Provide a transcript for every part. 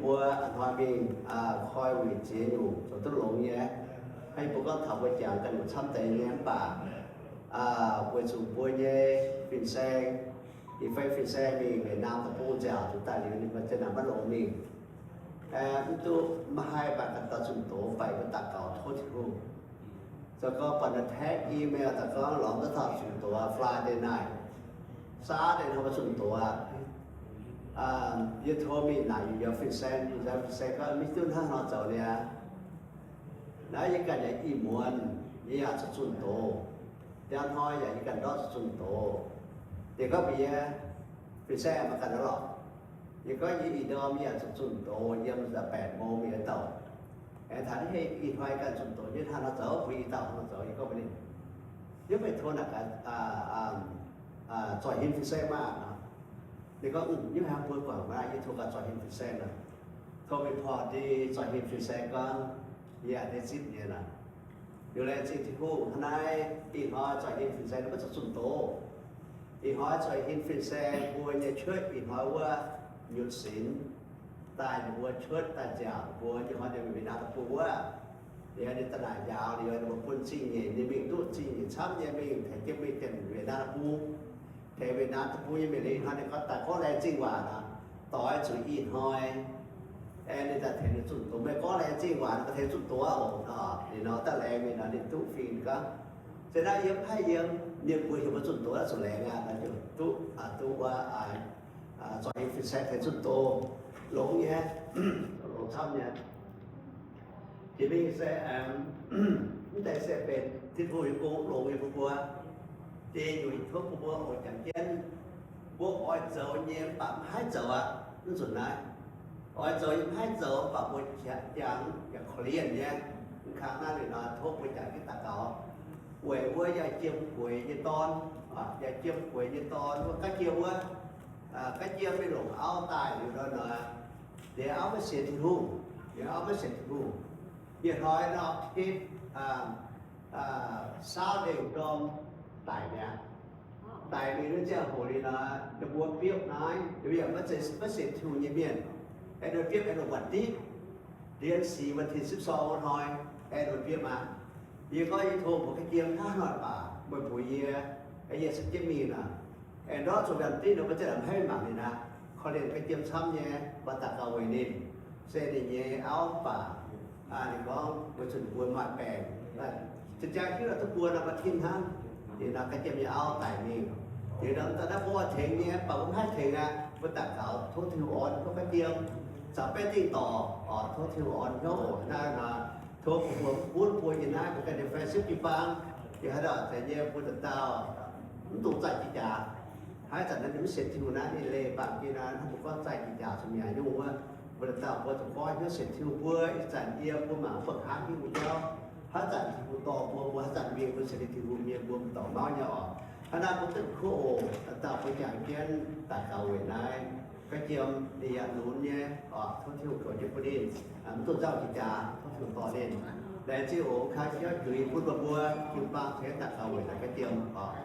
Mbuo a'hnoi mingh koi wuic ziex nyungc zoux duqv longx nyei. Hnangv yie mbuo gorngv taux mbuo jangx ganh nyungc camv deix nyei mv baac weic zuqc mbuo nyei fin-saeng, ih fai fin-saeng mingh Việt Nam deic-bung nziaauc zuqc daaih liuz ninh mbuo za'naaic maiv longx mingh. Mv duqv maiv haih mangc gaax dauh zunh doz, mv baac yie mbuo daux gaux tov Tin-Hungh. Zoux gorngv buatc naaiv text email daaih gorngv lorz duqv taux zunh doz aqv, Friday night, Saturday hnoi mbuo zunh doz aqv. Yie tov mingh naaic yie fin-saeng, fin-saeng gorngv maiv duqv hnangv nor zoux niaa. Naaiv yie ganh yaac ih muonz yie yaac zuqc zunh doz. Ndiangx hnoi yaac yie ganh ndortv zuqc zunh doz. Yie gorngv mbuox yie, fin-saeng maiv ganh lorqc. Yie gorngv yie ih ndorm yie yaac zuqc zunh doz yiem แปดโมง mingh wuov douc. Aengx taux naaiv ih hnoi ganh zunh doz nyei hnangv nor zoux, mbuo i dauh hnangv nor zoux. Yie gorngv mbuox ninh, yie meih tov naaic gaax zoih hinh fin-saeng maah nor. Ninh gorngv, yie hnangv mbuo guangc maah, yie tov gaax zoih hinh fin-saeng nor. Tov mingh porv ndie zoih hinh fin-saeng gorngv yie a'hneiv zipv nyei nor. Liuz laengz zingh Tin-Hungh, hnangv naaiv ih hnoi zoih hinh fin-saeng maiv zuqc zunh doz. Ih hnoi zoih hinh fin-saeng mbuo nyei cuotv ih hnoi wuov nyutc sinx daaih ninh mbuo cuotv daaih nziaauc mbuo nyei hnoi nyei Việt Nam deic-bung wuov. Liuz ninh daaih naaic njaaux liuz ninh mbuo bun zingh nyeic, ninh mingh duqv zingh nyeic camv nyei mingh tengx jienv mingh Việt Nam deic-bung. Tengx Việt Nam deic-bung nyei mienh liuz ih hnoi ninh gorngv daaih gorngv laengz zingh waac nor, doix zuqc ih hnoi aengx ninh daaih tengx ninh zunh doz. Meih gorngv laengz zingh waac nor, tengx zunh doz oc. Ninh nor daaih laengz mingh nor ninh duqv fingx gorngv, se naaiv yiem mv haih yiem, mienh mbuo heuc mbuo zunh doz zuqc laengz aqv. Naaiv duqv, duqv wuov zoih hinh fin-saeng tengx zunh doz longx nyei, longx camv nyei. Jiex mingh se aengx mv deix se benx Tin-Hungh nyei gong longx nyei bun mbuo. Deix nyungc tov bun mbuo oix jangx jienv, mbuo oix zoux nyei mv baac maiv haih zoux aqv. Mv nzunc naaiv oix zoux nyei maiv haih zoux, mv baac mbuo jangx yaac korv-lienh nyei. Mv kangx naaiv liuz nor tov mbuo jangx jienv daux gaux. Weic wuov yaac jiem gueix nyei dorn, yaac jiem gueix nyei dorn wuov ga'jiem wuov, ga'jiem mingh longc auv daaih liuz nor, ninh auv maiv sienx Tin-Hungh, ninh auv maiv sienx Tin-Hungh. Ih hnoi nor hitv saauv lengh ndorm daic mi'aqv. Daic mingh wuov ziangh hoc liuz nor, ninh mbuo biopv naaiv, ninh mbuo yaac maiv zeiz, maiv sienx Tin-Hungh nyei mienh. Aengx ninh biopv aengx longc buatc diqv, เดือนสี่ วันที่สิบสอง wuov hnoi, aengx ninh biopv aqv. Yie gorngv yie tov mbuo ga'jiem hnangv haaix nor baac meih mbuox yie, yie se jienv mingh aqv. Aengx ndortv zuqc ngamv diqv nor, maiv zeiz lamh haiv mangc ninh aqv. Korv-lienh ga'jiem camv nyei, mbuo daux gaux weic ninh, se ninh nyei auv mv baac ninh gorngv weic zuqc ninh mbuo maaih baengc, zinh ziangx hiuv duqv buo norm อาทิตย์ hnangv, liuz nor ga'jiem nyei auv daic mingh. Liuz nor daaih naaiv mbuo oix tengx nyei, mv baac mbuo maiv haih tengx aqv. Mbuo daux gaux tov Tin-Hungh orn tov ga'jiem caux baeqv dingh dorc, tov Tin-Hungh orn hnyouv oc. Naaiv nor tov mbuo gunv mbuo yiem naaiv mbuo ganh nyei fai sipv jiu-baang, yiem haaix dauh deix nyei mbuo dauh dauh mv dungx zaih jiex jaax. Haaix zanc naaiv ninh mv sienx Tin-Hungh naaiv, ninh leih baamh gen naaiv, hnangv mbuo gorngv zaih jiex jaax caux mi'aqv nyungc wuov, mbuo dauh dauh mbuo zuqc goiv hnyouv sienx Tin-Hungh. Mbuo ih zanc yiem mbuo mangc mv buatc haaix nyungc jauv, haaix zanc Tin-Hungh dorh mbuo, mbuo haaix zanc mingh mbuo sienx Tin-Hungh mienh mbuo mv dorngc mauv nyei oc. Hnangv naaiv mbuo duqv kuv oc, dauh dauh mbuo jangx jienv daux gaux weic naaiv ga'jiem ninh yaac lunx nyei oc. Tov Tin-Hungh zoux jienv bun ninh mv dungx nzauh jiex jaax, tov Tin-Hungh dorh ninh. Laengz zingh oc. Kangv jauv juix bun mbuo mbuo jiu-baang tengx daux gaux weic naaiv ga'jiem oc.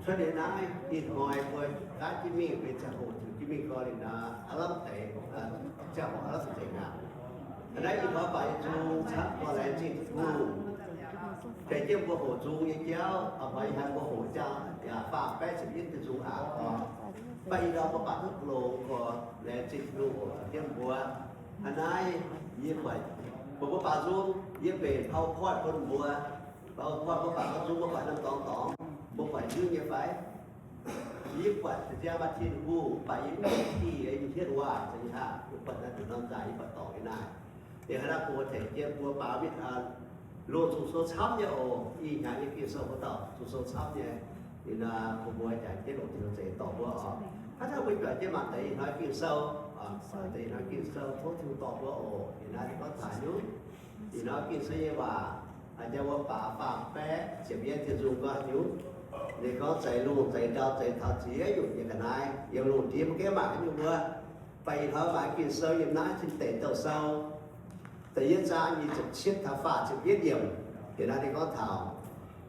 Cuotv liuz naaiv ih hnoi mbuo gaatv jienv mingh, benx ziangh hoc ziouc jienv mingh gorx liuz nor, aav lamh deix, ziangh hoc aav lamh deix aqv. Naaiv ih hnoi baac yie zungv camv gorx laengz zingh Tin-Hungh. Tengx jienv mbuo hoqc nzung nyei jauv, ih hnoi yie haiz mbuo hoqc jauv yaac faah baeqv ziepc yietv diuh nzung aqv oc. Mv baac ih hnoi mbuo baac duqv longx gorx laengz zingh Tin-Hungh oc, jienv mbuo. Hnangv naaiv yie buatc, mbuo mbuo baac nzung, yie mbenc PowerPoint bun mbuo. PowerPoint mbuo baac nzung mbuo buatc norm dorngx dorngx, mbuo buatc hiuv nyei fai? Yie buatc za'gengh maaih Tin-Hungh, mv baac yie mv hiuv diuh hietv waac, za'gengh yie buatc naaiv nduqc norm nzaac yie buatc dorngx nyei naaiv. Liuz hnangv naaiv bun mbuo tengx jienv mbuo baaux mingh longc zuqc sou camv nyei oc. Ih hnyangx nyei Ging-Sou mbuo dorh zuqc sou camv nyei. Liuz nor bun mbuo jangx jienv longc Tin-Hungh zeix dorh mbuo oc. Hnangv naaiv mbuo juangc jienv mangc deix ih hnoi Ging-Sou, deix ih hnoi Ging-Sou tov Tin-Hungh dorh mbuo oc. Liuz naaiv ninh gorngv taux nyungc, ih hnoi Ging-Sou nyei waac, jangx mbuo baaux faam-baeqv ziepc yietv diuh nzung gorngv haaix nyungc. Ninh gorngv zeix lungh zeix ndau zeix taux ziex nyungc nyei ga'naaiv. Yiem lungh ndiev maiv gaengh mangc haaix nyungc wuov, mv baac ih hnoi mangc Ging-Sou yiem naaiv Tin Deic Douh Sou da'yietv zaang nyic ziepc cietv taux faah ziepc yietv yiemc. Liuz naaiv ninh gorngv taux,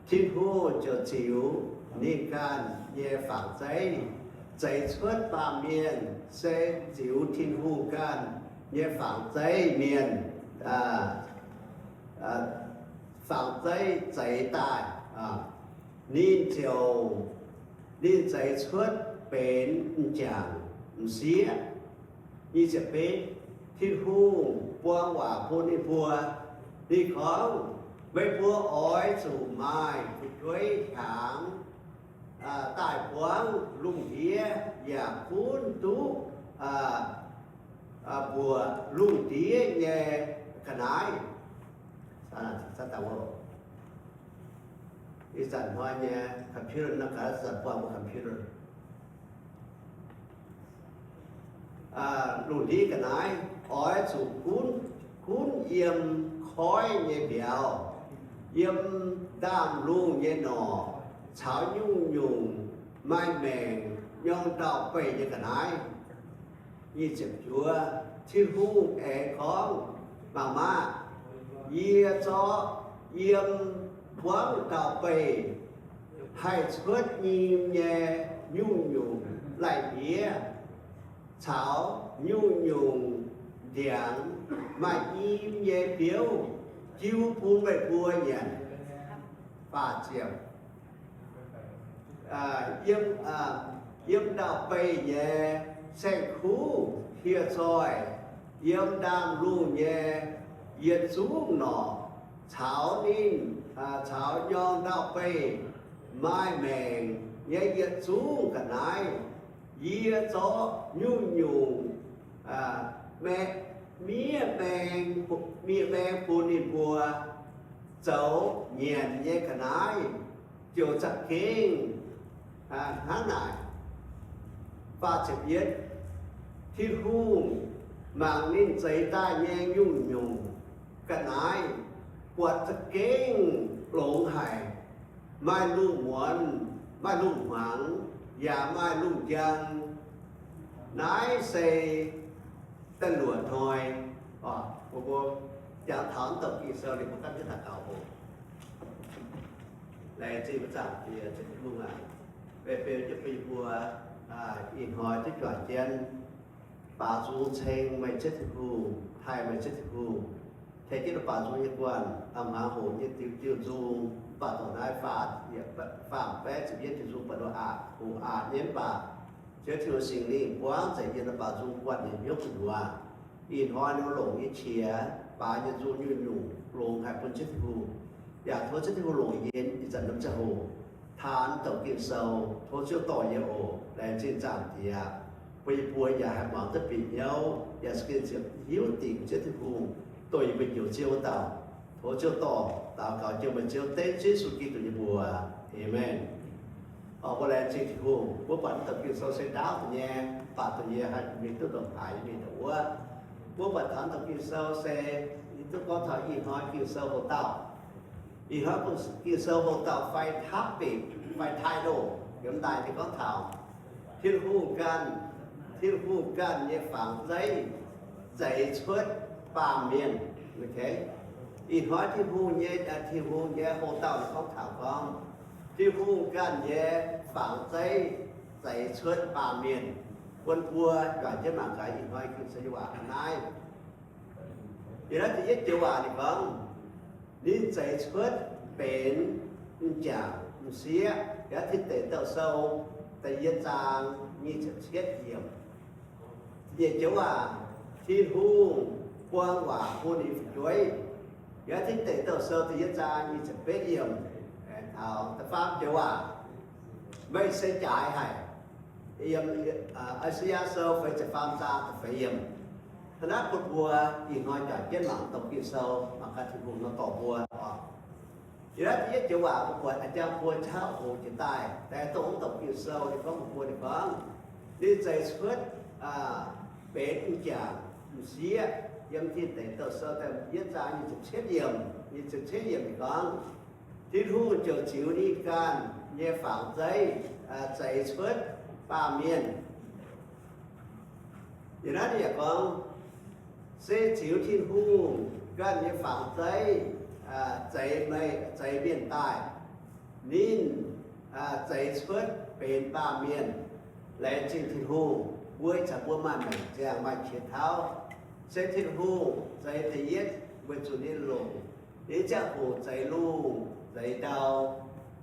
Tin-Hungh ziouc ziux ninh ganh nyei fangx zeiv zeix cuotv baamh mienh, se ziux Tin-Hungh ganh nyei fangx zeiv mienh, fangx zeiv zeix daaih, ninh ziouc, ninh zeix cuotv benx m'jangc m'sieqv. Nyic ziepc betv, Tin-Hungh buang waac bun ninh mbuo. Ninh gorngv, meih mbuo oix zuqc maaih fu'jueiv hnyangx daaih buangv lungh ndiev yaac gunv duqv mbuoqc lungh ndiev nyei ga'naaiv. Ih zanc hnoi nyei computer nor, gaax zanc buangh mbuo computer. Lungh ndiev ga'naaiv oix zuqc gunv, gunv yiem koiv nyei mbiauz, yiem ndaamv-lungh nyei norqc, caux nyungc-nyungc maaih maengc nyorng ndau-beih nyei ga'naaiv. Nyic ziepc juov, Tin-Hungh aengx gorngv, mangc maah! Yie zorqv yiem buangv ndau-beih haih cuotv nyim nyei nyungc-nyungc lai-ndiev caux nyungc-nyungc ndiangx maaih nyim nyei biouv jiu bun meih mbuo nyanc. Faah ziepc, yiem, yiem ndau-beih nyei saeng-kuv hieh zoih, yiem ndaamv-lungh nyei yietc zungv norqc, caux ninh, caux nyorng ndau-beih maaih maengc nyei yietc zungv ga'naaiv, yie zorqv nyungc-nyungc miev maeng, miev maeng bun ninh mbuo zoux nyanc nyei ga'naaiv, ziouc za'gengh hnangv naaic. Faah ziepc yietv, Tin-Hungh mangc ninh zeix daaih nyei nyungc-nyungc ga'naaiv buatc za'gengh longx haic, maaih lungh muonz, maaih lungh hmuangx, yaac maaih lungh njang. Naaiv se da'luoqc hnoi, mbuo jangx taux mv douc Ging-Sou liuz, mbuo gapv jienv daux gaux oc. Laengz zingh mbuo Zaangc Diex Tin-Hungh aac, meih beu jienv bun yie mbuo ih hnoi duqv juangc jienv baaux nzung ceng meih Ziouv Tin-Hungh, taaih meih Ziouv Tin-Hungh, tengx jienv baaux nzung nyei guanh, a'hmuangx hoqc nyei diuh diuh nzung, mv baac dongh naaiv faam baeqv ziepc yietv diuh nzung buatc nor aqc, hoqc aqc nyei mv baac Ziouv Tin-Hungh Singx Lingh buangv nzengc yiem naaiv baaux nzung guanh nyei hnyouv gu'nyuoz. Ih hnoi ninh longc nyei qiex baaux nyei nzung nyungc-nyungc longx haic bun Ziouv Tin-Hungh, yaac tov Ziouv Tin-Hungh longc yie ih zanc norm ziangh hoc taanx douc Ging-Sou. Tov Ziouv dorh yie oc. Laengz zingh Zaangc Diex, bun yie mbuo yaac haih muangx duqv bieqc hnyouv, yaac za'gengh ziepc hiuv dingc Ziouv Tin-Hungh dongh yie mbuo Njoux Ziouv wuov dauh. Tov Ziouv dorh, daux gaux jiex meih Ziouv dengv Yesu Giduc nyei mbuox. Aamen. Mbuo laengz zingh Tin-Hungh, mbuo buatc mv douc Ging-Sou se ndaauv deix nyei, mv baac dongh yie haih mingh duqv ndongc haaix yie mingh ndongc wuov. Mbuo buatc taux mv douc Ging-Sou se yie duqv gorngv taux ih hnoi Ging-Sou hoc-dauh. Ih hnoi Ging-Sou hoc-dauh fai topic fai title yiem daaih ninh gorngv taux Tin-Hungh ganh, Tin-Hungh ganh nyei fangx zeiv zeix cuotv baamh mienh. Ih hnoi Tin-Hungh nyei, Tin-Hungh nyei hoc-dauh ninh gorngv taux gorngv Tin-Hungh ganh nyei fangx zeiv zeix cuotv baamh mienh. Bun mbuo juangc jienv mangc gaax ih hnoi Ging-Sou nyei waac hnangv naaiv. Yiem naaiv da'yietv joux waac ninh gorngv, ninh zeix cuotv benx m'jangc m'sieqv. Yiem Tin Deic Douh Sou da'yietv zaang nyic ziepc cietv yiemc. Da'nyeic joux waac, Tin-Hungh buang waac bun ninh fu'jueiv. Yiem Tin Deic Douh Sou da'yietv zaang nyic ziepc betv yiemc. Taux da'faam joux waac, meih se jaaix haic. Yiem I^saa^yaa Sou feix ziepc faam zaang da'feix yiemc. Hnangv naaiv bun mbuo ih hnoi juangc jienv mangc dongh Ging-Sou, mangc gaax Tin-Hungh nor dorh mbuo oc. Yiem naaiv da'yietv joux waac mbuo buatc a'jang buo qaqv hoqc jiex daaih, daaih dongh mv douc Ging-Sou ninh gorngv mbuox mbuo, ninh gorngv, ninh zeix cuotv benx m'jangc m'sieqv. Yiem Tin Deic Douh Sou da'yietv zaang nyic ziepc cietv yiemc, nyic ziepc cietv yiemc ninh gorngv, Tin-Hungh ziouc ziux ninh ganh nyei fangx zeiv zeix cuotv baamh mienh. Yiem naaiv ninh yaac gorngv, se ziux Tin-Hungh ganh nyei fangx zeiv zeix meih, zeix mienh daaih, ninh zeix cuotv benx baamh mienh. Laengz zingh Tin-Hungh, mbuo ih zanc mbuo maaih maengc ziangh, maaih qiex tauv, se Tin-Hungh zeix da'yietv weic zuqc ninh longc ninh nyei ziangh hoc zeix lungh zeix ndau,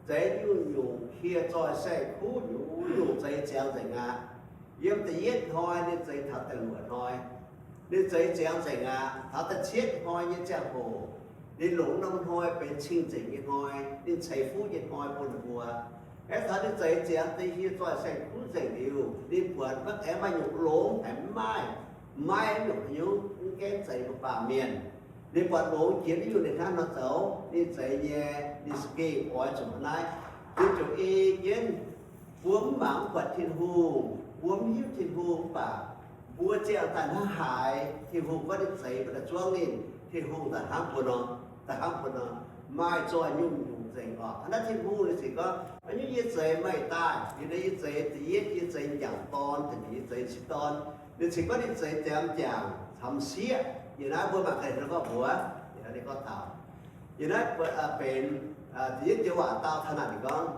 zeix nyungc-nyungc hieh zoih saeng-kuv nyungc-nyungc zeix ziangx nzengc aqv. Yiem da'yietv hnoi ninh zeix taux da'luoqc hnoi, ninh zeix ziangx nzengc aqv. Taux da'cietv hnoi nyei ziangh hoc, ninh longc norm hnoi benx cing-nzengc nyei hnoi, ninh ceix fuqv nyei hnoi bun ninh mbuo. Aengx taux ninh zeix ziangx deix hieh zoih saeng-kuv nzengc liuz, ninh buatc maiv aengx maaih nyungc longx haic, maiv maaih, maiv nyungc haaix nyungc mv gaengh zeix mbuo baamh mienh. Ninh buatc longx jiex naaiv nyungc ninh hnangv nor zoux, ninh zeix nyei, ninh za'gengh oix zuqc hnangv naaiv. Ninh ziouc ei jienv, mbuo mv mangc mv buatc Tin-Hungh, mbuo mv hiuv Tin-Hungh, mv baac mbuo ziangh daaih hnangv haaix, Tin-Hungh gorngv ninh zeix mbuo daaih zuangv ninh, Tin-Hungh daaih hnangv mbuo nor, daaih hnangv mbuo nor, maaih zoih nyungc-nyungc nzengc oc. Hnangv naaiv Tin-Hungh ninh cingx gorngv, haaix nyungc yie zeix meih daaih, yie naaiv yie zeix da'yietv, yie zeix m'jangc dorn, da'nyeic yie zeix m'sieqv dorn. Ninh cingx gorngv ninh zeix ziangx m'jangc caux m'sieqv. Yie naaiv mbuo mangc gaax ninh gorngv mbuox, yie naaiv ninh gorngv taux, yie naaiv benx da'yietv joux waac dau taux naaic ninh gorngv,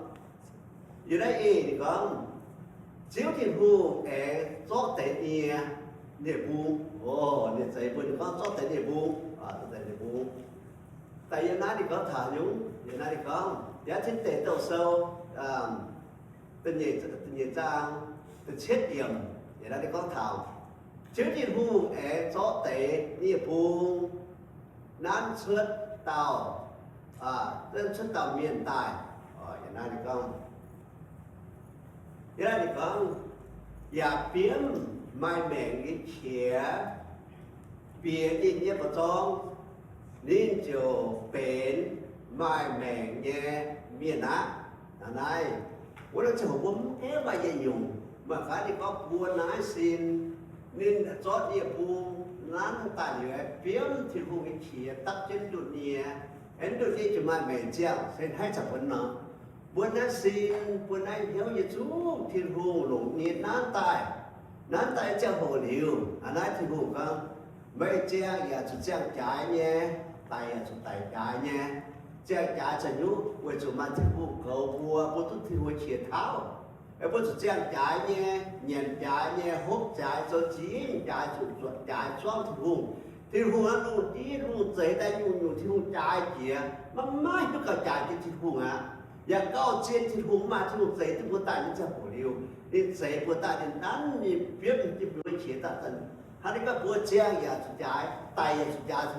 yie naaiv ih ninh gorngv, Ziouv Tin-Hungh aengx zorqv deix nie, nie-mbung, o, ninh zeix mbuo ninh gorngv zorqv deix nie-mbung, zorqv deix nie-mbung. Da'yietv naaiv ninh gorngv taux nyungc, yie naaiv ninh gorngv, yaac cin deic douh sou, da'nyeic zaang, da'cietv yiemc, yie naaiv ninh gorngv taux, Ziouv Tin-Hungh aengx zorqv deix nie-mbung nanv cuotv dauh, nanv cuotv dauh mienh daaih. Yie naaiv ninh gorngv, yie naaiv ninh gorngv, yaac biomv maaih maengc nyei qiex bieqc ninh nyei mba'zorng, ninh ziouc benx maaih maengc nyei mienh aqv. Naaiv, wuov norm ziangh hoc mbuo mv gaengh maaih yietc nyungc. Mangc gaax ninh gorngv mbuo naaiv sin, ninh zorqv nie-mbung nanv daaih liuz, biomv Tin-Hungh nyei qiex dapv jienv ndutv nie, aengx ndutv nie ziouc maaih maengc ziangh, se hnangv zanc mbuo nor. Mbuo naaiv sin, mbuo naaiv hnyouv nyei zungv Tin-Hungh longc nie nanv daaih. Nanv daaih ziangh hoc liuz, aa, naaiv Tin-Hungh gorngv, meih ziangh yaac zuqc ziangh jaaix nyei, daic yaac zuqc daic jaaix nyei. Ziangh jaaix caux nyungc weic zuqc maaih Tin-Hungh goux mbuo, mbuo duqv Tin-Hungh qiex tauv. Mbuo zuqc ziangh jaaix nyei, nyanc jaaix nyei, hopv jaaix, zoux ziex nyungc jaaix, zuqc zuotc jaaix zuangv Tin-Hungh. Tin-Hungh aqv, lungh ndiev lungh zeix daaih nyungc-nyungc Tin-Hungh jaaix jiex, maiv maaih hiuv gauh jaaix jienv Tin-Hungh aqv. Yaac gauh zien Tin-Hungh, mv maaih Tin-Hungh zeix duqv mbuo daaih nyei ziangh hoc liuz, ninh zeix mbuo daaih, ninh nanv ninh biopv ninh jienv mbuo nyei qiex daaih. Hnangv naaiv gorngv mbuo ziangh yaac zuqc jaaix, daic yaac zuqc jaaix,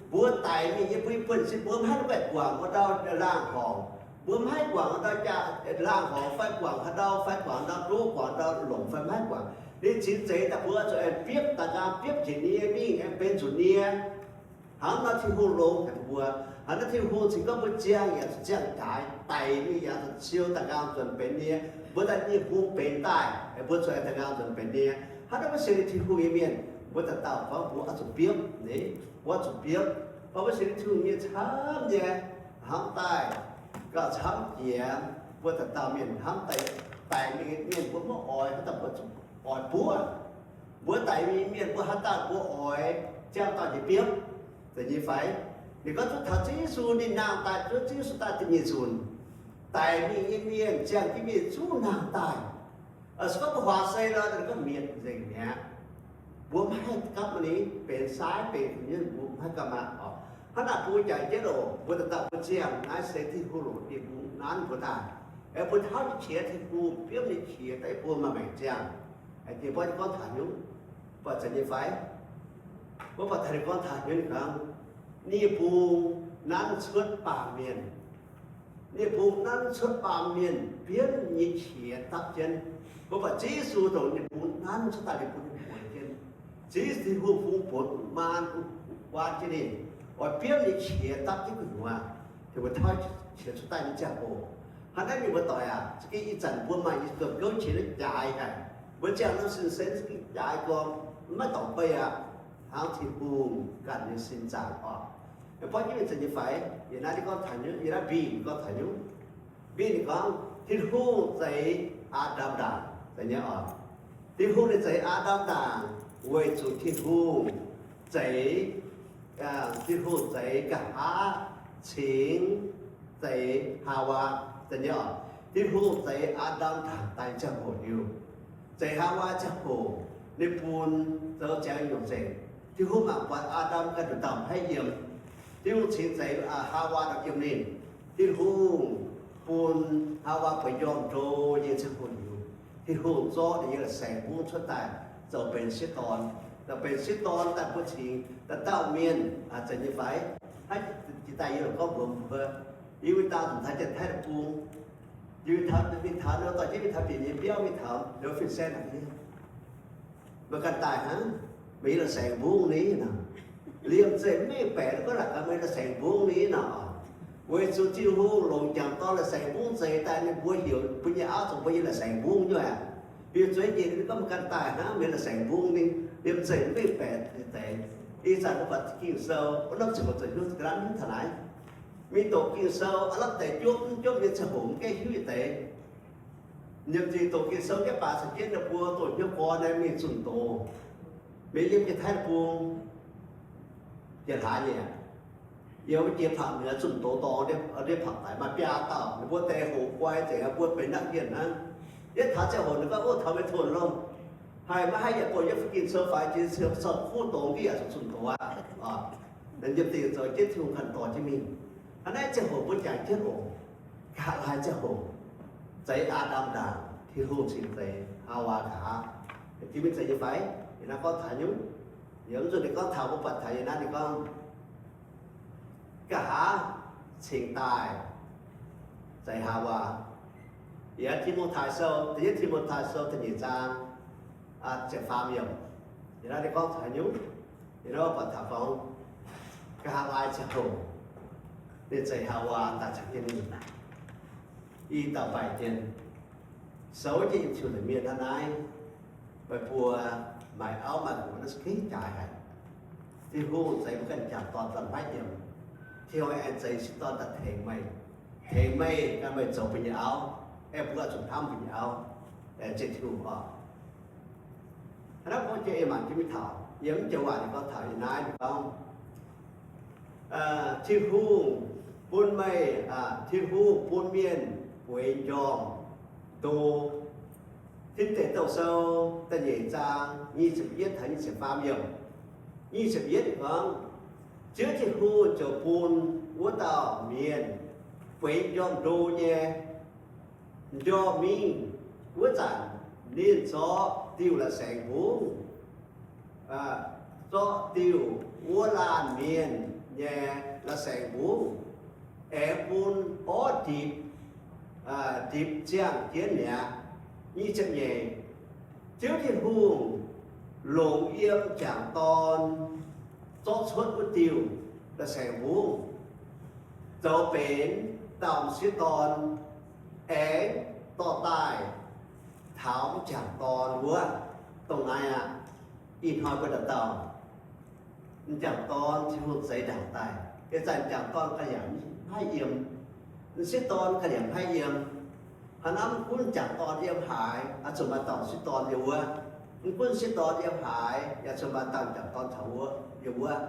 mbuo daic mingh yiem mbuo nyei buonv-sin, mbuo maiv haih duqv guangc wuov ndau laangh horngc. Mbuo maiv haih guangc wuov ndau jaa, laangh horngc fai guangc haaix ndau, fai guangc ndau ndoqv, guangc ndau longc fai maiv haih guangc. Ninh cingx zeix daaih mbuo zuqc aengx biopv daaih nqaang, biopv njiec nie mingh aengx benx zuqc nie. Hnangv nor Tin-Hungh longx haic mbuo. Hnangv naaiv Tin-Hungh cingx gorngv mbuo ziangh yaac zuqc ziangh jaaix, daic mingh yaac zuqc siou daaih nqaang nzuonx benx nie. Mbuo daaih nie-mbung benx daaih, mbuo zuqc aengx daaih nqaang nzuonx benx nie. Hnangv naaiv mbuo sienx Tin-Hungh nyei mienh, mbuo daaih dauh gorngv mbuo oix zuqc biopv, mbuo oix zuqc biopv. Mv baac mbuo sienx Tin-Hungh nyei camv nyei, hnamv daaih gauh camv jiex. Mbuo daaih dauh mienh hnamv daaih, daic mingh mienh mbuo maiv oix, hnamv daaih mbuo zuqc oix buov. Mbuo daic mingh mienh mbuo hnamv daaih mbuo oix ziangh dauh nyei biopv, da'nyeic fai? Ninh gorngv zungv taux Ziouv Yesu ninh nangh daaih, zuov Ziouv Yesu daaih da'nyeic nzunc, daic mingh nyei mienh, ziangh jienv mienh zungv nangh daaih. Se gorngv mbuo huaax sei nor, gorngv mietc nzengc mi'aqv. Mbuo maiv haih gapv ninh benx saaiv benx kuv nyunv, mbuo maiv haih gapv aqv oc. Hnangv naaic bun jaax jienv oc, mbuo daaih dauh mbuo ziangh naaiv se Tin-Hungh longc nie-mbung nanv mbuo daaih. Aengx mbuo tauv nyei qiex, Tin-Hungh biomv nyei qiex daaih mbuo maaih maengc ziangh. Aengx diex mbuo gorngv taux nyungc, buatc zeiz nyei fai? Mbuo buatc taux ninh gorngv taux nyungc, ninh gorngv, nie-mbung nanv cuotv baamh mienh. Nie-mbung nanv cuotv baamh mienh biomv nyei qiex dapv jienv. Mbuo buatc Ziouv Yesu dongh nie-mbung nanv cuotv daaih, nie-mbung bueix jienv. Ziouv Yesu Tin-Hungh bun buonc maan guaan jienv ninh, oix biomv nyei qiex dapv jienv gu'nyuoz, tengx mbuo tauv qiex cuotv daaih nyei ziangh hoc. Hnangv naaiv mienh muoz-doic aac, za'gengh ih zanc mbuo maaih nyei domh gouv qiex naaiv jaaix haic. Mbuo ziangh norm sin se za'gengh jaaix gorngv maiv dorngc beiv aqv. Hnangv Tin-Hungh ganh nyei sin zaangc oc. Mbuo ginv mingh zeiz nyei fai? Yie naaiv ninh gorngv taux nyungc, yie naaiv Mbih ninh gorngv taux nyungc. Mbih ninh gorngv Tin-Hungh zeix Aa^ndam ndaangc, zeiz nyei oc. Tin-Hungh ninh zeix Aa^ndam ndaangc weic zuqc Tin-Hungh zeix, Tin-Hungh zeix nqa'haav cingx zeix Haawaa, zeiz nyei oc. Tin-Hungh zeix Aa^ndam ndaangc daaih ziangh hoc liuz, zeix Haawaa ziangh hoc, ninh bun zoux ziangx nyungc nzengc. Tin-Hungh mangc buatc Aa^ndam ganh nduqc dauh maiv haih yiem. Tin-Hungh cingx zeix Haawaa daaih yiem ninh. Tin-Hungh bun Haawaa bueix m'njormh ndo nyei ziangh hoc liuz, Tin-Hungh zorqv ninh nyei la'saengx mbungv cuotv daaih zoux benx sieqv dorn. Zoux benx sieqv dorn daaih mbuo cingx dauh dauh mienh, zeiz nyei fai? Hnangv jiex daaih yie lorqc gorngv mbuox mbuo, yie mingh daauh nzunc taux Janx-Taiv deic-bung, yie mingh taux, mingh taux nor dorh jienv mingh taux bieqc nyei biauv, mingh taux nor fin-saeng naaic, meih ganh daaih hnangv, meih nyei la'saengx mbungv ni nor. Liemh zeih mv mengh baeqc gorngv naaic gaax meih la'saengx mbungv ni nor. Weic zuqc Tin-Hungh longc m'jangc dorn la'saengx mbungv zeix daaih, ninh mbuo heuc mbuo nyei auv zoux mbuo nyei la'saengx mbungv nyei aqv. Liemh zuqc njiec ninh gorngv meih ganh daaih hnangv, meih la'saengx mbungv ni. Liemh zeih mv mengh baeqc deix. Ih zanc mbuo buatc Ging-Sou wuov norm ziangh hoc zoux hnyouv ga'naaiv mv taux naaiv. Mingh doqc Ging-Sou aav lamh deix juopv mv juopv nyei ziangh hoc mv gaengh hiuv yietc deix. Nyiemc zingh doqc Ging-Sou jienv baac caux jienv ninh mbuo doqc hnyouv gorn naaiv mingh zunh doz. Mingh yiem Janx-Taiv deic-bung, Janx-Taiv nyei aqv. Yiem jiex Pangc Nduov zunh doz dorngx, ndiev pangc daic maaih biaa dauh, ninh mbuo deix hoqc guai nzengc, mbuo benx naaiv mienh hnangv. Yietv taux ziangh hoc ninh gorngv, Ov, taux meih tong lomh, haih maiv haih yaac buatc yiem Ging-Sou faix jiex cou kuv dongz ndiev yaac zuqc zunh doz aqv. Nyiemc zingh zoux jienv Tin-Hungh ganh dorh jienv mingh. Hnangv naaiv ziangh hoc mbuo jangx jienv oc. Nqa'haav laai ziangh hoc, zeix Aa^ndam ndaangc, Tin-Hungh cingx zeix Haawaa nqa'haav. Jiex mingh zeiz nyei fai? Yie naaiv gorngv taux nyungc, yie mv zuqc ninh gorngv taux, mbuo buatc taux yie naaiv ninh gorngv, nqa'haav cingx daaih zeix Haawaa. Yie Ti^mo^tai Sou, da'yietv Ti^mo^tai Sou da'nyeic zaang ziepc faam yiemc. Yie naaiv ninh gorngv taux nyungc, yie naaiv buatc taux gorngv, nqa'haav laai ziangh hoc, ninh zeix Haawaa daaih caux jienv ninh. I dauh mbaih dien, soux jienv yiem ziouc la'mienh hnangv naaiv, meih mbuo maaih auv maaih nqox naaiv se gengh jaaix haic. Tin-Hungh zeix mbuo ganh m'jangc dorn daaih maiv yiem. Tin-Hungh aengx zeix sieqv dorn daaih tengx meih, tengx meih gan meih zoux mbuo nyei auv, aengx mbuo zuqc hnamv mbuo nyei auv, aengx zeix Tin-Hungh oc. Hnangv naaiv gorngv jiex yie mangc jienv mingh taux yiem mv joux waac ninh gorngv taux yie naaiv ninh gorngv, Tin-Hungh bun meih, Tin-Hungh bun mienh bueix m'njormh ndo. Tin Deic Douh Sou da'nyeic zaang nyic ziepc yietv taux nyic ziepc faam yiemc. Nyic ziepc yietv gorngv, Ziouv Tin-Hungh ziouc bun wuov dauh mienh bueix m'njormh ndo nyei m'njormh mingh. Wuov zanc ninh zorqv diuh la'saengx mbungv, zorqv diuh wuov laanh mienh nyei la'saengx mbungv, aengx bun orv ndipc, ndipc ziangh jienv mi'aqv. Nyic ziepc nyeic, Ziouv Tin-Hungh longc yiem m'jangc dorn zorqv cuotv wuov diuh la'saengx mbungv zoux benx dauh m'sieqv dorn, aengx dorh daaih taux m'jangc dorn wuov. Dongh naaiv aqv. Ih hnoi mbuo dauh dauh m'jangc dorn Tin-Hungh zeix ndaangc daaih, ih zanc m'jangc dorn ga'yangc maiv haih yiem. M'sieqv dorn ga'yangc maiv haih yiem. Hnangv naaiv mv gunv m'jangc dorn yiem haaix, oix zuqc maaih dauh m'sieqv dorn yiem wuov. Mv gunv m'sieqv dorn yiem haaix, yaac zuqc maaih dauh m'jangc dorn taux wuov, yiem wuov.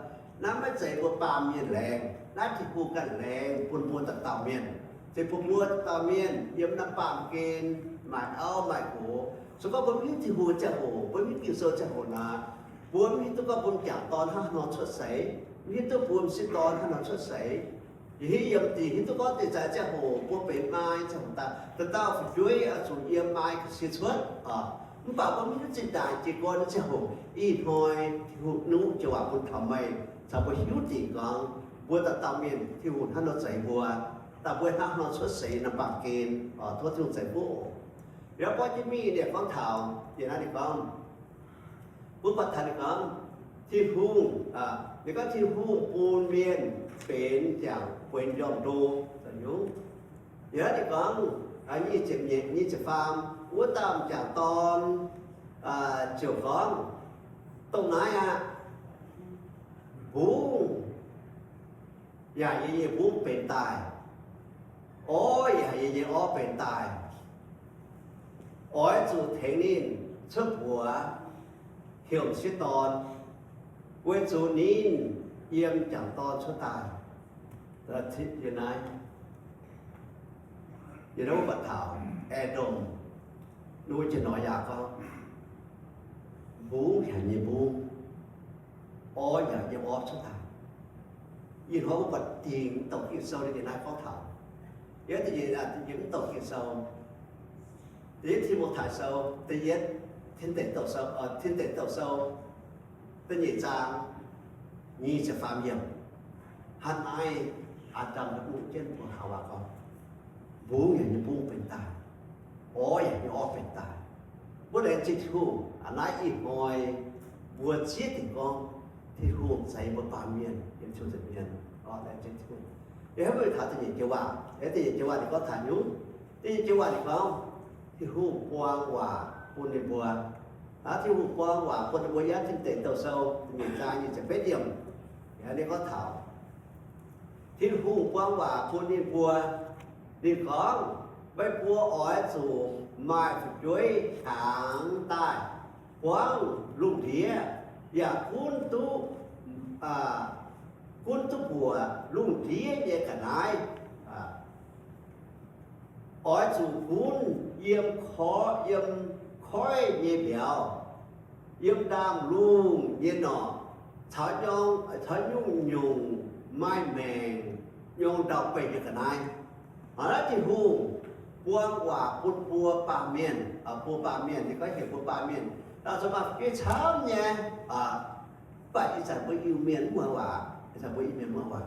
Naaiv maiv zeiz mbuo baamh mienh laengz, naaiv Tin-Hungh ganh laengz bun mbuo dauh dauh mienh. Se bun mbuo dauh dauh mienh yiem naaiv baamh gen maaih auv maaih nqox. Se gorngv mbuo mv hiuv Tin-Hungh ziangh hoc, mbuo mv hiuv Ging-Sou ziangh hoc nor, mbuo mv hiuv duqv gorngv mbuo m'jangc dorn hnangv haaix nor cuotv seix, mv hiuv duqv mbuo m'sieqv dorn hnangv haaix nor cuotv seix. Yie hiuv yiem dingc hiuv duqv gorngv deix zaaix ziangh hoc mbuo benx maai ziangh hoc daaih, dauh dauh fu'jueiv oix zuqc yiem maai ga'sie cuotv oc. Mv baac mbuo mv hiuv zinh ndaangc jiez gorn nyei ziangh hoc. Ih hnoi Tin-Hungh nuqv joux waac bun taux meih, caux mbuo hiuv dingc gorngv mbuo dauh dauh mienh Tin-Hungh hnangv nor zeix mbuo, daaih mbuo hnangv haaix nor cuotv seix naaiv baamh gen. Tov Tin-Hungh zeix mbuo oc. Yaac gorngv jienv mingh ninh gorngv taux, yie naaiv ninh gorngv, mbuo buatc taux ninh gorngv, Tin-Hungh, ninh gorngv Tin-Hungh bun mienh benx m'jangc bueix m'njormh ndo. Yie naaiv ninh gorngv, nyic ziepc nyeic, nyic ziepc faam, wuov dauh m'jangc dorn ziouc gorngv, dongh naaiv aqv, mbungv yaac yie nyei mbungv benx daaih, orv yaac yie nyei orv benx daaih. Oix zuqc tengx ninh cuotv mbuox heuc m'sieqv dorn, weic zuqc ninh yiem m'jangc dorn cuotv daaih. Yie naaiv, yie naaiv mbuo buatc taux Aa^ndam, ninh mbuo njien-youh yaac gorngv, mbungv haic nyei mbungv, orv nyanc nyei orv cuotv daaih. Ih hnoi mbuo buatc dingc mv douc Ging-Sou ninh naaiv gorngv taux, yiem da'nyeic, da'nyeic mv douc Ging-Sou, da'yietv Ti^mo^tai Sou, da'yietv Tin Deic Douh Sou, Tin Deic Douh Sou, da'nyeic zaang nyic ziepc faam yiemc. Hnangv naaiv, Aa^ndam mbuox jienv mbuo Haawaa gorngv, mbungv yaac nyei mbungv benx daaih, orv yaac nyei orv benx daaih. Mbuo laengz zingh Tin-Hungh, aa, naaiv ih hnoi mbuo zieqv dingc gorngv Tin-Hungh zeix mbuo baamh mienh yiem Ziouv nza'hmien. Laengz zingh Tin-Hungh. Yie hnamv mbuo taux da'nyeic joux waac, da'nyeic joux waac ninh gorngv taux nyungc. Da'nyeic joux waac ninh gorngv, Tin-Hungh buang waac bun ninh mbuo. Aa, Tin-Hungh buang waac bun ninh mbuo yiem Tin Deic Douh Sou da'nyeic zaang nyic ziepc betv yiemc. Ninh gorngv taux Tin-Hungh buang waac bun ninh mbuo. Ninh gorngv, meih mbuo oix zuqc maaih fu'jueiv hiaangx daaih buangv lungh ndiev, yaac gunv duqv, gunv duqv mbuoqc lungh ndiev nyei ga'naaiv. Oix zuqc gunv yiem, yiem koiv nyei mbiauz, yiem ndaamv-lungh nyei norqc, caux nyungc-nyungc maaih maengc nyei ndau-beih nyei ga'naaiv. Hnangv naaiv Tin-Hungh buang waac bun mbuo baamh mienh, mbuo baamh mienh, ninh gorngv heuc mbuo baamh mienh, dauh zuqc maaih fu'jueiv camv nyei, mv baac ih zanc mbuo Iu-Mienh mv muangx waac, ih zanc mbuo Iu-Mienh mv muangx waac.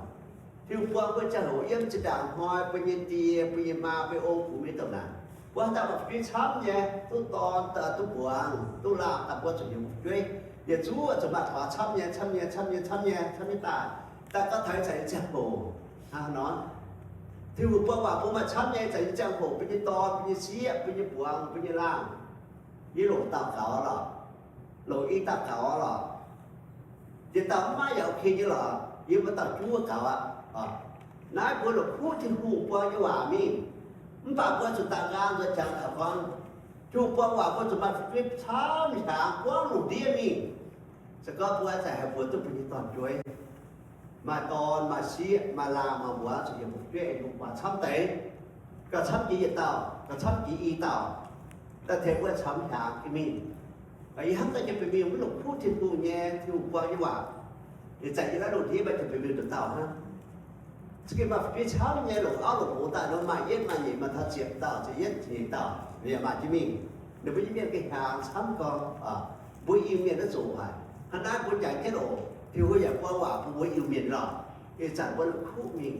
Tin-Hungh buang mbuo ziangh hoc yiem zinh ndaangc hnoi mbuo nyei die, mbuo nyei maa, mbuo nyei ong-gux mingh douc naanc, mbuo haaix dauh maaih fu'jueiv camv nyei, duqv dorn, duqv muangx, duqv laangh daaih, mbuo zuqc heuc mbuo fu'jueiv. Yietc zungv zuqc maaih taux camv nyei, camv nyei, camv nyei, camv nyei, camv nyei daaih. Daaih gorngv taux ih zanc nyei ziangh hoc hnangv nor, Tin-Hungh buang waac bun maaih camv nyei, ih zanc nyei ziangh hoc mbuo nyei dorn, mbuo nyei sieqv, mbuo nyei muangx, mbuo nyei laangh, yie longc dauh gaux lorqc, longc i dauh gaux lorqc. Yietc dauh mv maaih yaac okay nyei lorqc, yie mbuo dauh juov gaux aqv. Naaiv mbuo longc kuv Tin-Hungh buang nyei waac mingh. Mv baac mbuo zuqc daaih nqaang nzuonx jangx taux gorngv, Tin-Hungh buang waac mbuo zuqc maaih fu'jueiv camv hnyangx buangv lungh ndiev mingh. Se gorngv mbuo ih zanc haih mbuox duqv mbuo nyei dorn-jueiv, maaih dorn, maaih sieqv, maaih laangh, maaih muangx, zuqc heuc mbuo fu'jueiv longc waac camv deix, gauh camv jiex yietc dauh, gauh camv jiex i dauh, daaih tengx mbuo camv hnyangx jienv mingh. Yie hnamv daaih jienv bieqc mingh mv longc kuv Tin-Hungh nyei, Tin-Hungh buang nyei waac. Ih zanc yie naaiv lungh ndiev maaih jienv bieqc mingh nduqc dauh hnangv. Za'gengh maaih fu'jueiv camv nyei longc auv longc nqox daaih nor, maaih yietv maaih nyeic, maaih taux ziepc dauh, ziepc yietv, ziepc nyeic dauh, yaac maaih jienv mingh. Ninh mbuo nyei mienh gengh hnyangx camv gorngv, mbuo Iu-Mienh naaiv zoqc haic. Hnangv naaiv mbuo jangx jienv oc, Tin-Hungh yaac buang waac bun mbuo Iu-Mienh lorqc. Ih zanc mbuo longc kuv mingh,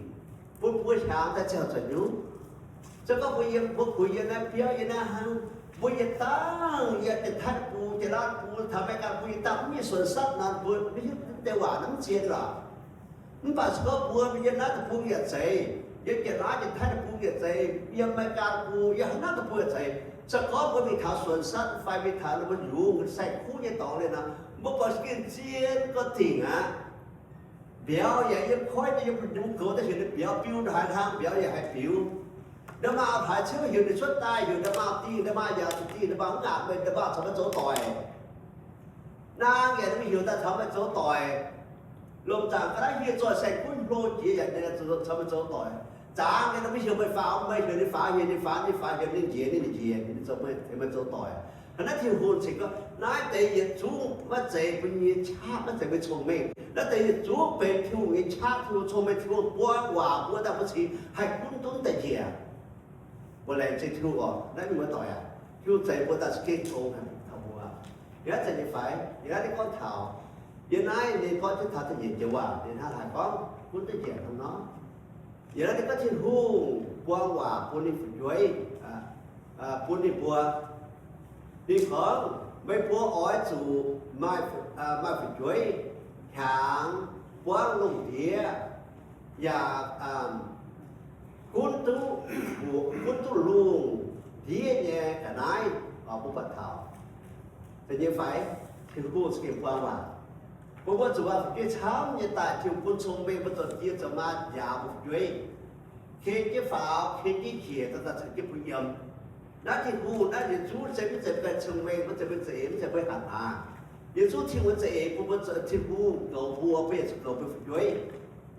bun mbuo hnyangx daaih ziangh zuqc nyungc. Se gorngv mbuo yiem, mbuo kuh yiem naaiv biauv, yiem naaiv hnangv, mbuo yietc dangh yiem Janx-Taiv bung, Janx-Laauv bung, taux America bung, yietc dangh mv mingh suonc satv nor, mbuo mv hiuv deix waac naaiv mv zien lorqc. Mv baac se gorngv mbuo yiem naaiv deic-bung yaac zeiz, yiem Janx-Laauv, Janx-Taiv deic-bung yaac zeiz, yiem America bung, yiem haaix norm deic-bung yaac zeiz, se gorngv mbuo mingh taux suonc satv fai mingh taux ninh mbuo yungz saeng-kuv nyei dorngx liuz nor, mbuo buatc za'gengh zien gorqv-dingc aqv. Mbiauz yaac yiem koiv nyei, yiem mbu'ndongx goux daaih heuc ninh mbiauz biu ndongc haaix hnangv, mbiauz yaac haih biux. Nda'maauh haaix ciouv heuc ninh cuotv daaih, heuc nda'maauh dingh, nda'maauh yaac zuqc dingh, nda'maauh mv ngaatc meih, nda'maauh caux meih zoux doic. Naang yaac ninh mbuo heuc daaih caux meih zoux doic. Lomh zaangc ga'naaiv hieh zoih saeng-kuv hlo jiex yaac ninh caux meih zoux doic. Zaangc yaac ninh mbuo heuc meih faaux, meih heuc ninh faaux, heuc ninh faaux, ninh faaux, heuc ninh njiec, ninh njiec, ninh zoux meih, meih zoux doic. Hnangv naaiv Tin-Hungh cingx gorngv, naaiv deix yietc zungv maiv zeiz mbuo nyei qaqv, maiv zeiz mbuo nyei cong-mengh. Naaiv deix yietc zungv benx Tin-Hungh nyei qaqv, Tin-Hungh cong-mengh, Tin-Hungh buang waac mbuo daaih mbuo cingx haih gunv duqv daaih njiec. Mbuo laengz zingh Tin-Hungh oc. Naaiv mienh muoz-doic aac, Tin-Hungh zeix mbuo daaih za'gengh cong taux mbuo. Yie naaiv zanc nyei faix, yie naaiv ninh gorngv taux, yie naaiv ninh gorngv jienv taux da'nyeic joux waac, ninh hnangv haaix gorngv gunv duqv njiec hnangv nor. Yie naaiv ninh gorngv Tin-Hungh buang waac bun ninh fu'jueiv, bun ninh mbuo. Ninh gorngv, meih mbuo oix zuqc maaih, maaih fu'jueiv hiaangx buangv lungh ndiev, yaac gunv duqv, gunv duqv lungh ndiev nyei ga'naaiv. Mbuo buatc taux da'nyeic faix, Tin-Hungh za'gengh buang waac bun mbuo zuqc maaih fu'jueiv camv nyei daaih. Tin-Hungh bun cong-mengh mbuo zoux die zoux maa njaaux mbuo fu'jueiv, ken jienv faaux, ken jienv njiec, daaih caux jienv mbuo yiem. Naaiv Tin-Hungh naaiv yietc zungv se maiv zeiz mbuo cong-mengh, maiv zeiz mbuo za'eix, maiv zeiz mbuo hatc maaz. Yietc zungv Tin-Hungh za'eix bun mbuo, Tin-Hungh goux mbuo, mbuo yaac zuqc goux mbuo fu'jueiv.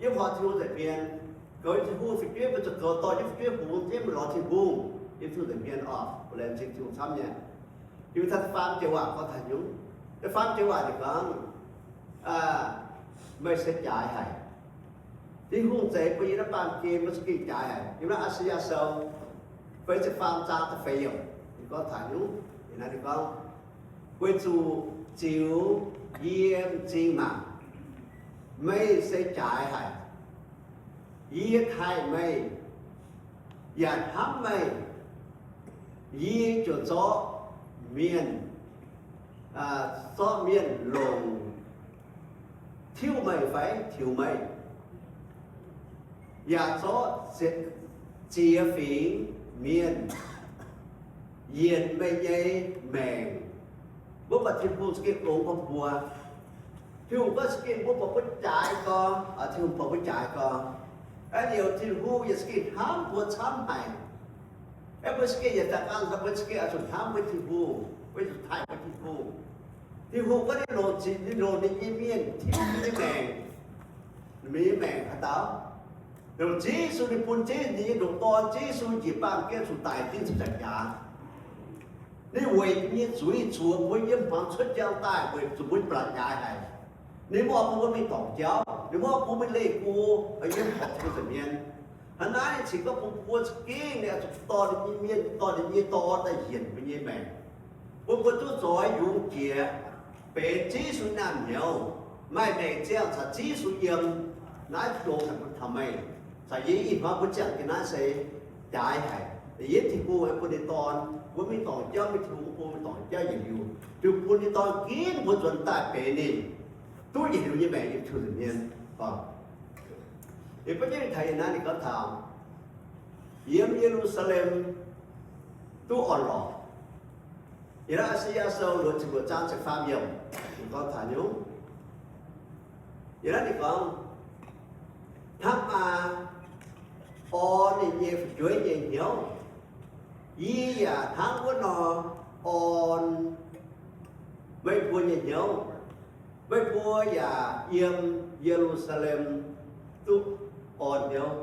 Yiem horpc Tin-Hungh nza'hmien, goux Tin-Hungh fu'jueiv, mbuo zuqc goux dorh jienv fu'jueiv hungx jienv mingh lorz Tin-Hungh. Yiem Tin-Hungh nza'hmien oc, mbuo laengz zingh Tin-Hungh camv nyei. Yiem taux faam joux waac gorngv taux nyungc. Naaiv faam joux waac ninh gorngv, Meih se jaaix haic. Tin-Hungh zeix bun yie naaiv baamh gen mbuo za'gengh jaaix haic. Yiem naaiv I^saa^yaa Sou feix ziepc faam zaang da'feix yiemc, ninh gorngv taux nyungc, ninh gorngv, Weic zuqc ziux yie m'zing mangc, meih se jaaix haic. Yie taaih meih yaac hnamv meih. Yie ziouc zorqv mienh, zorqv mienh longc tiuv meih fai tiux meih, yaac zorqv ziex fingx mienh yienc meih nyei maengc. Mbuo buatc Tin-Hungh za'gengh longx gorngv mbuo, Tin-Hungh gorngv za'gengh mbuo buatc mbuo jaaix gorx, Tin-Hungh buatc mbuo jaaix gorx. Aeqv, liuz Tin-Hungh yaac za'gengh hnamv mbuo camv haic. Aeqv, mbuo za'gengh yaac daaih gan mbuo za'gengh oix zuqc hnamv mbuo Tin-Hungh, mbuo zuqc taaih mbuo Tin-Hungh. Tin-Hungh gorngv ninh longc, ninh longc ninh nyei mienh tiuv mbuo nyei maengc. Mbuo nyei maengc haaix dauh? Longc Yesu, ninh bun Yesu, ninh nyei ndoqc Dorn Yesu njiec baamh gen zuqc daic, dingh ziepc nzaangc jaax. Ninh weic mbuo nyei zuiz zuoqc mbuo yiem hmuangx cuotv njang daaih weic zuqc mbuo blatc jaaix haic. Ninh mv oix bun mbuo mingh dorngc jauv, ninh mv oix bun mbuo leih go yiem horpc Tin-Hungh nza'hmien. Hnangv naaiv ninh cingx gorngv bun mbuo za'gengh ninh oix zuqc dorh ninh nyei mienh, dorh ninh nyei Dorn daaih yienc mbuo nyei maengc, bun mbuo duqv zoix yungz jiex benx Yesu naamh nyouz, maaih maengc ziangh caux Yesu yiem. Naaiv longx haic mbuo taux meih, caux yie ih hnoi mbuo ziangh jienv naaiv se jaaix haic. Yie Tin-Hungh bun ninh Dorn mbuo mingh dorngc jauv, mingh Tin-Hungh bun mbuo dorngc jauv yietc liuz, ziouc bun ninh Dorn ginv mbuo nzuonx daaih benx ninh, duqv yietc liuz nyei maengc yiem Tin-Hungh nza'hmien. Ih baav jienv taux yiem naaiv ninh gorngv taux yiem Ye^lu^saa^lem duqv orn-lorqc. Yiem naaiv I^saa^yaa Sou luoqc ziepc luoqc zaang ziepc faam yiemc, ninh gorngv taux nyungc. Yiem naaiv ninh gorngv, Hnamv maah! Orn ninh nyei fu'jueiv nyei hnyouv. Yie yaac hnangv wuov nor orn meih mbuo nyei hnyouv. Meih mbuo yaac yiem Ye^lu^saa^lem duqv orn hnyouv.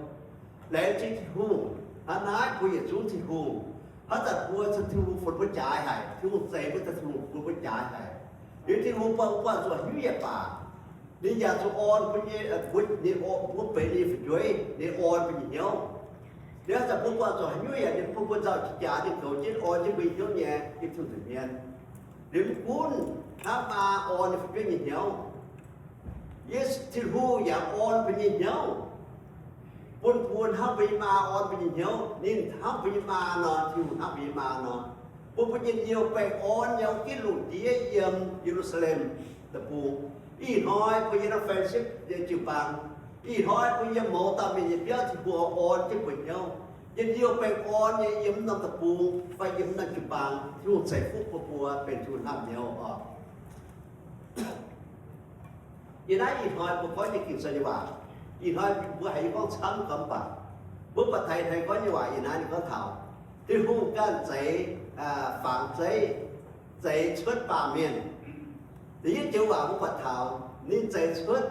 Laengz zingh Tin-Hungh, hnangv naaiv mbuo yietc zungv Tin-Hungh, hnangv zanc mbuo Tin-Hungh funx mbuo jaaix haic, Tin-Hungh zeix mbuo, Tin-Hungh funx mbuo jaaix haic. Liuz Tin-Hungh buangh, buangh zuqc haaix nyungc yaac baac, ninh yaac zuqc orn mbuo nyei, mbuo, ninh orn, mbuo benx ninh nyei fu'jueiv, ninh orn mbuo nyei hnyouv. Liuz hnangv zanc mbuo buangh zuqc haaix nyungc yaac ninh bun mbuo nzauh jiex jaax, ninh goux jienv orn jienv mbuo nyei hnyouv nyei yiem Tin-Hungh nza'hmien. Liuz mv gunv hnamv maa orn ninh fu'jueiv nyei hnyouv, Yesu, Tin-Hungh yaac orn mbuo nyei hnyouv, bun mbuo hnamv mbuo nyei maa orn mbuo nyei hnyouv. Ninh hnamv mbuo nyei maa nor, Tin-Hungh hnamv mbuo nyei maa nor, bun mbuo njien-youh baengh orn nyei ginv lungh ndiev yiem Ye^lu^saa^lem Deic-Bung. Ih hnoi mbuo yiem naaiv fellowship nyei jiu-baang, ih hnoi mbuo yiem mouz dauh mienh nyei biauv, Tin-Hungh orn jienv mbuo hnyouv, njien-youh baengh orn nyei yiem naaiv norm deic-bung fai yiem naaiv jiu-baang. Tin-Hungh ceix fuqv bun mbuo benx Tin-Hungh hnamv hnyouv oc. Yiem naaiv ih hnoi mbuo gorngv nyei Ging-Sou nyei waac, ih hnoi mbuo haiz yie gorngv camv gorngv baac, mbuo buatc taux ih hnoi gorngv nyei waac ih naaiv ninh gorngv taux Tin-Hungh ganh zeix, fangx zeiv, zeix cuotv baamh mienh. Da'yietv joux waac mbuo buatc taux ninh zeix cuotv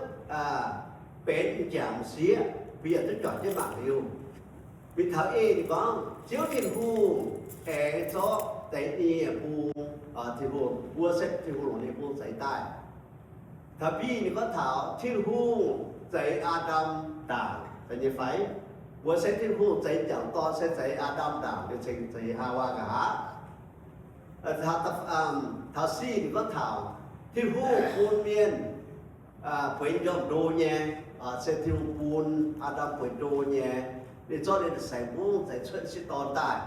benx m'jangc m'sieqv, mbuo yaac duqv juangc jienv mangc liuz. Mingh taux ih ninh gorngv Ziouv Tin-Hungh aengx zorqv deix ninh nyei bung, Tin-Hungh, mbuo se Tin-Hungh longc ninh bung zeix daaih. Taux biih ninh gorngv taux Tin-Hungh zeix Aa^ndam ndaangc nyei fai? Mbuo se Tin-Hungh zeix m'jangc dorn se zeix Aa^ndam ndaangc liuz cingx zeix Haawaa nqa'haav. Taux sic ninh gorngv taux Tin-Hungh bun mienh bueix njormh ndo nyei, se Tin-Hungh bun Aa^ndam bueix ndo nyei, ninh zorqv ninh saeng-mungv zeix cuotv sieqv dorn daaih.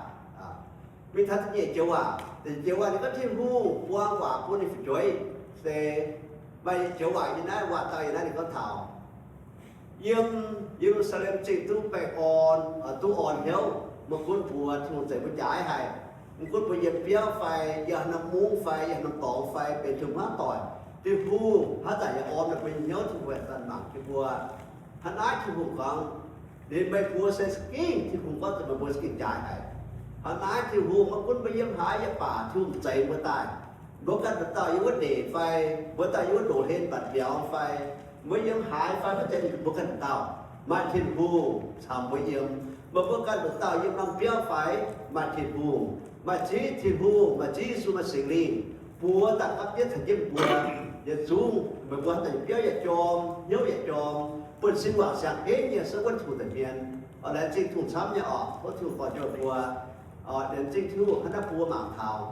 Mingh taux da'nyeic joux waac, da'nyeic joux waac ninh gorngv Tin-Hungh buang waac bun ninh fu'jueiv se, maaih joux waac yiem naaiv, waac-dauh yiem naaiv ninh gorngv taux yiem Ye^lu^saa^lem Zingh duqv baengh orn, duqv orn hnyouv. Maiv gunv mbuo, Tin-Hungh zeix mbuo jaaix haic. Maiv gunv mbuo yiem biauv fai yiem haaix norm mungv fai yiem haaix norm dorngx fai benx Tin-Hungh hmuangv doic, Tin-Hungh hnangv zanc yaac orn meih mbuo nyei hnyouv, Tin-Hungh yaac zanc mangc jiex mbuo. Hnangv naaiv Tin-Hungh gorngv, ninh meih mbuo se za'gengh, Tin-Hungh gorngv meih mbuo za'gengh jaaix haic. Hnangv naaiv Tin-Hungh, maiv gunv mbuo yiem haaix yaac baac, Tin-Hungh zeix mbuo daaih. Mbuo ganh dauh dauh yiem wuov ndeic fai, mbuo dauh yiem wuov ndoqv hlen mbatc mbiauz fai, mbuo yiem haaix fai, maiv zeiz mbuo ganh dauh dauh. Maaih Tin-Hungh caux mbuo yiem. Meih mbuo ganh dauh dauh yiem norm biauv fai, maaih Tin-Hungh, maaih Ziouv Tin-Hungh, maaih Ziouv Yesu, maaih Singx Lingh buoz daaih gapv jienv caux jienv mbuo. yietc zungv meih mbuo haaix dauh biauv yaac jorm, hnyouv yaac jorm, buonv-sin wangc siangx henv nyei se wuonv Tin-Hungh nza'hmien. Oc, laengz zingh Tin-Hungh camv nyei oc. Tov Tin-Hungh dorh jienv mbuo, oc, laengz zingh Tin-Hungh hnangv naaiv mbuo mangc taux,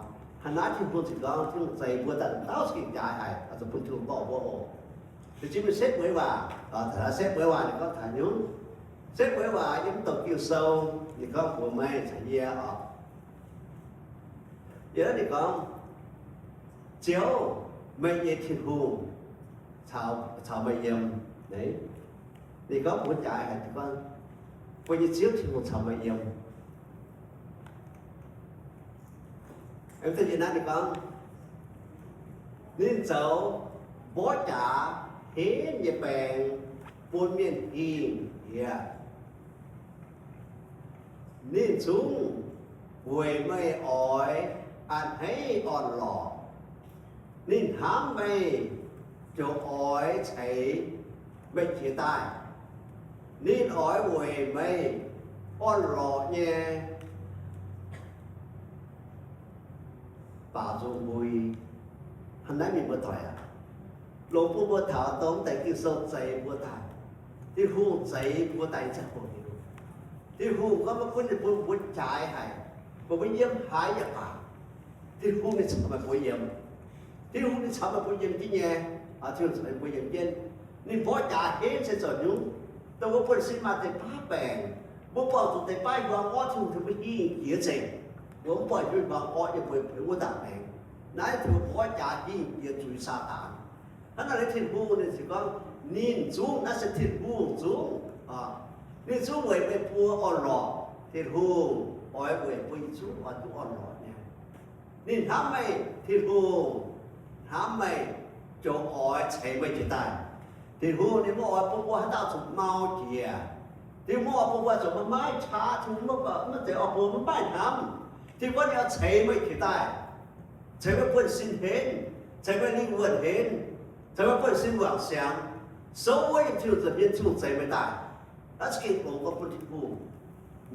hnangv naaiv Tin-Hungh ziouc gorngv Tin-Hungh zeix mbuo daaih dauh za'gengh jaaix haic, oix zuqc bun Tin-Hungh dorh mbuo oc. Liuz jiex mingh setv mueiz waac, setv mueiz waac ninh gorngv taux nyungc, setv mueiz waac yiem mv douc Ging-Sou, ninh gorngv mbuox meih caux yie oc. Yiem naaiv ninh gorngv, Ziouv, meih nyei Tin-Hungh caux, caux meih yiem. Ninh gorngv mbuox jaaix haic, ninh gorngv, Mbuo nyei Ziouv Tin-Hungh caux meih yiem. Ninh gorngv, ninh zoux mborqv jaax henv nyei baeng bun mienh hingh jiex. Ninh zungv weic meih oix a'hneiv orn-lorqc. Ninh hnamv meih ziouc oix ceix meih jiez daaih. Ninh oix weic meih orn-lorqc nyei baaux nzung mbui. Hnangv naaiv mienh muoz-doic aac, longc bun mbuo taux dongh deix Ging-Sou zeix mbuo daaih. Tin-Hungh zeix mbuo daaih nyei ziangh hoc liuz, Tin-Hungh gorngv maiv gunv ninh bun mbuo jaaix haic, mbuo mbuo yiem haaix yaac baac, Tin-Hungh ninh caux meih mbuo yiem. Tin-Hungh ninh caux meih mbuo yiem jienv nyei. Tin-Hungh caux meih mbuo yiem jienv. Ninh mborqv jaax henv se zoux nyungc, dongh mbuo buonv-sin maaih deix baav baengc, mbuo buangh zuqc deix baav hmuangx orv, Tin-Hungh tengx mbuo hingh jiex nzengc. Mbuo mv buangh zuqc hmuangx orv yiem mbuo wuov ndaangc maengx. Naaiv Tin-Hungh mborqv jaax hingh jiex zuiz Saadaan. Hnangv naaic, Tin-Hungh ninh ziouc gorngv ninh zungv, naaiv se Tin-Hungh zungv, ninh zungv weic meih mbuo orn-lorqc. Tin-Hungh oix weic mbuo yietc zungv oix duqv orn-lorqc nyei. Ninh hnamv meih, Tin-Hungh hnamv meih, ziouc oix ceix meih jiez daaih. Tin-Hungh ninh maiv oix bun mbuo haaix dauh zuqc mau jiex. Tin-Hungh maiv oix bun mbuo zuqc maiv maaih qaqv. Tin-Hungh maiv zeiz oix bun mbuo maiv maaih hnamv. Tin-Hungh gorngv ninh oix ceix meih jiez daaih, ceix meih buonv-sin henv, ceix meih lingh wuonh henv, ceix meih buonv-sin wangc siangx, souv wuov yiem Tin-Hungh nza'hmien, Tin-Hungh zeix meih daaih. Naaiv za'gengh longx gorngv bun Tin-Hungh.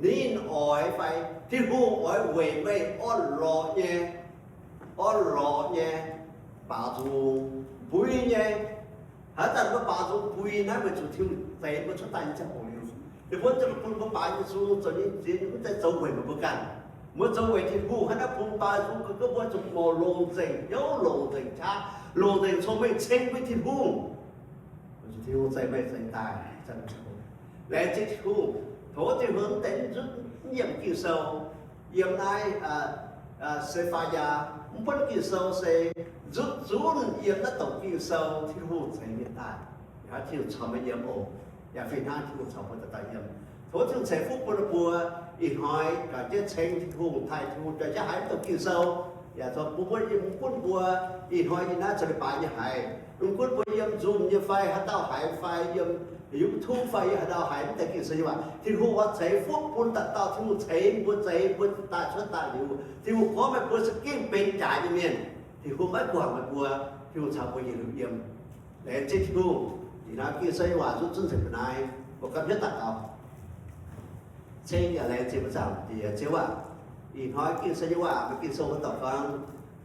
Ninh oix fai Tin-Hungh oix weic meih orn-lorqc nyei, orn-lorqc nyei baaux nzung mbui nyei. Haaix zanc mbuo baaux nzung mbui naaiv, weic zuqc Tin-Hungh zeix mbuo cuotv daaih nyei ziangh hoc liuz, ninh mbuo ziouc bun mbuo baaux nzung zoux nyei ziex nyungc, mv zeiz zoux weic meih mbuo ganh. Mbuo zoux weic Tin-Hungh hnangv naaiv bun baaux nzung, ga'naaiv mbuo zuqc mouz longc nzengc hnyouv, longc nzengc qaqv, longc nzengc cong-mengh ceng bun Tin-Hungh. Weic zuqc Tin-Hungh zeix meih zeix daaih. Laengz zingh Tin-Hungh. Tov Tin-Hungh deix nzutv yiem Ging-Sou, yiem naaiv Se^faa^yaa, mv buonv Ging-Sou se nzutv zunv yiem naaiv douc Ging-Sou Tin-Hungh ceix mienh daaih. Yaac Tin-Hungh caux meih yiem oc. Yaac fih hnangv Tin-Hungh caux mbuo dauh dauh yiem. Tov Tin-Hungh ceix fuqv bun ninh mbuo ih hnoi jangx jienv ceng Tin-Hungh, taaih Tin-Hungh jangx jienv haiz mv douc Ging-Sou. Yaac mbuo mbuo yiem mv gunv mbuo ih hnoi yiem naaiv zoux leiz-baaix nyei haiz, mv gunv mbuo yiem Zoom nyei fai haaix dauh haiz fai yiem YouTube fai yiem haaix dauh haiz mv deix Ging-Sou nyei waac, Tin-Hungh oix ceix fuqv bun dauh dauh. Tin-Hungh ceix mbuo, zeix mbuo daaih cuotv daaih liuz, Tin-Hungh gorngv meih mbuo za'gengh benx jaaix nyei mienh. Tin-Hungh maiv guangc meih mbuo. Tin-Hungh caux mbuo yietc liuz yiem. Laengz zingh Tin-Hungh. Ih hnoi Ging-Sou nyei waac zungv zunv nzengc mbuo naaiv. Mbuo gapv hnyouv daux gaux. Ceng yaac laengz zingh mbuo Zaangc Diex Ziouv aac. Ih hnoi Ging-Sou nyei waac, meih Ging-Sou wuov dauh gorngv,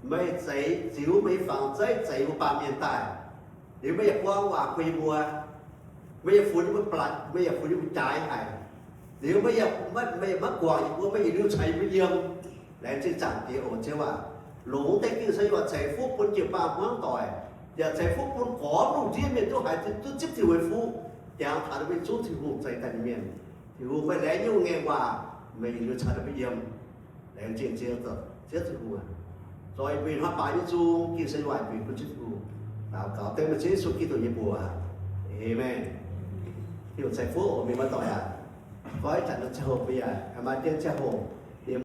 meih zeix, ziux meih nyei fangx zeiv zeix mbuo baamh mienh daaih. Liuz meih yaac buang waac bun yie mbuo. Meih yaac funx yie mbuo blatc, meih yaac funx yie mbuo jaaix haic. Liuz meih yaac, meih yaac maiv guangc yie mbuo, meih yietc liuz caux yie mbuo yiem. Laengz zingh Zaangc Diex oc Ziouv aac. Longc deix Ging-Sou nyei waac ceix fuqv bun jiu-baang hmuangv doic, yaac ceix fuqv bun gormx lungh ndiev mienh duqv haiz, duqv zipv Tin-Hungh nyei fuqv, jangx taux ninh mbuo zungv Tin-Hungh zeix daaih nyei mienh. Tin-Hungh, meih laengz nyungc ngaengc waac, meih yietc liuz caux ninh mbuo yiem. Laengz zingh Ziouv, Ziouv Tin-Hungh aac. Zoux yie mbuo ih hnoi baaux nyei nzung, Ging-Sou nyei waac mbuox bun Ziouv Tin-Hungh. Daux gaux dengv meih Ziouv Yesu Giduc nyei mbuox. Aamen. Tin-Hungh ceix fuqv oc mienh muoz-doic aac. Goiv zanc nor ziangh hoc mbuo yaac maaih dien ziangh hoc.